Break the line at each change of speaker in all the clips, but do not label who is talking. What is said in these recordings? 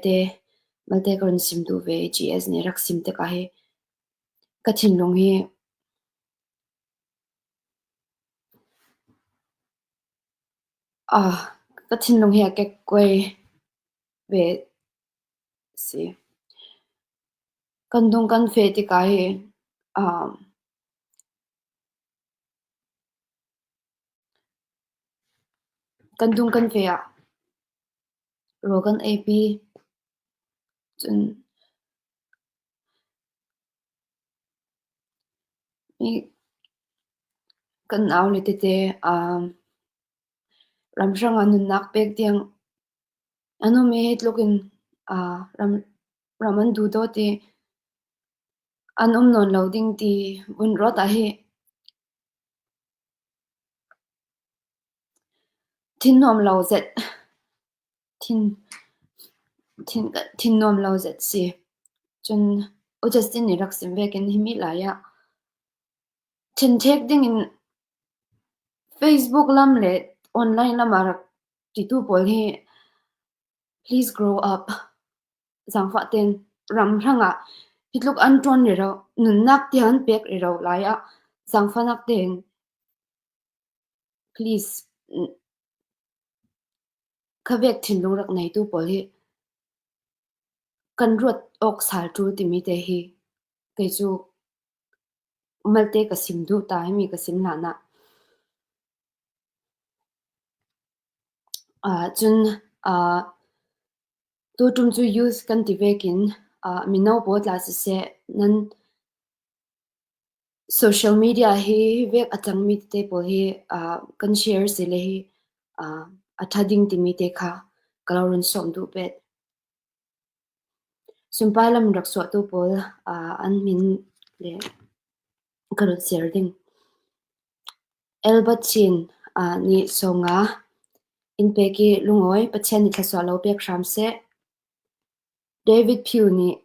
Te malte ka run sim duh ve. GS nih rak sim tikah hi ka thinlung hi ah ka thinlung hi a kekkuai ve si. Kan dung kan feh tikah hi um kan dung kan feh ah rawl kan eipi. Cun kan naule tete um ramhrang ah nunnak pek tiang an um i hi tluk in uh ram ram an duhdawt i an um nawn lo ding ti vun ruat ah hi thin nuam lo zet thin thin thin nuam lo zet si. Cun U Justin nih rak sim vekin himi lai ah ṭhenṭhek dingin Facebook lam le online lam ah rak titu pawl hi please grow up. Zaangfah tein ramhrang ah hi tluk an ṭuan rih nunnak tiang an pek rih lai ah zaangfahnak tein please kha vek thinlung rak neitu pawl hi kan ruat awk sal ṭul timi te hi kei cu malte ka sim duh ta himi ka sim hlan ah. Uh, cun uh, tuṭum cu youth kan ti vekin uh, mino pawl tla siseh nan social media hi vek a cangmi tete pawl hi uh, kan share si le hi uh, a ṭha ding timi te kha ka lo run sawm duh pet. Sunpai lam rak suahtu pawl uh, an min le ka run share ding. Albert Chin uh, nih sawnga in pek i lungawi Pathian nih thluachuah lo pek hram seh. David Pugh nih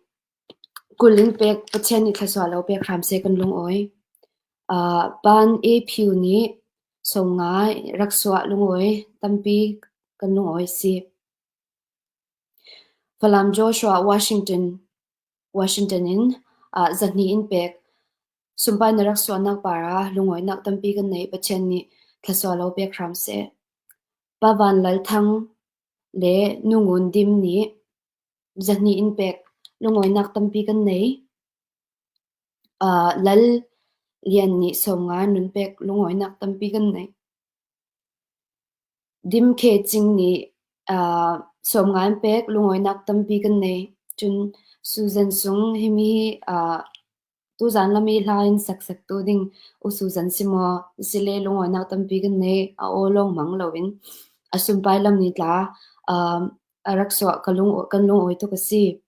20 in pek Pathian nih thluachuah lo pek hram seh kan lungawi. Uh, Ban A Pugh nih sawnga rak suah lungawi tampi kan lungawi si. Falam Joshua Washington Washington in uh, zahnih in pek Sumpai na rak suahnak par ah lungawinak tampi kan nei. Pathian nih thluachuah lo pek hram seh. Pa Van Lal Thang le Nu Ngun Dim nih zahnih in pek lungawinak tampi kan nei. Uh, Lal Lian nih sawmnga nun pek lungawinak tampi kan nei. Dim Khe Cing nih uh, sawmnga in pek lungawinak tampi kan nei. Cun Susan Sung himi hi uh, Tuzaan lam i hla in saksak tu ding u Susan si maw? Sile lungawinak tampi kan nei. A aw lawng hmang loin a sunpai lam ni tla um, a rak suah ka lung kan lungawi tuk a si.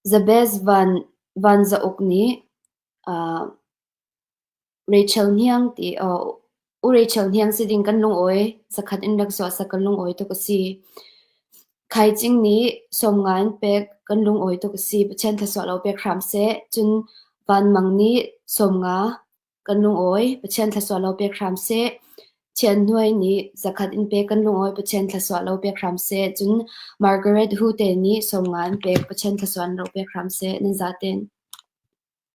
Jabez Van Van Za Uk nih uh, Rachel Hniang ti u Rachel Hniang si ding kan lungawi zakhat in rak zuah sak kan lungawi tuk a si. Khaicing nih sawmnga in pek kan lungawi tuk a si. Pathian thluachuah lo pek hram seh. Cun Vanmang nih sawmnga kan lungawi. Pathian thluachuah lo pek hram seh. Thian Hnuai nih zakhat in pek kan lungawi. Pathian thluachuah lo pek hram seh. Cun Margaret Hu te nih sawmnga in pek. Pathian thluachuah lo pek hram seh. Nan zaten.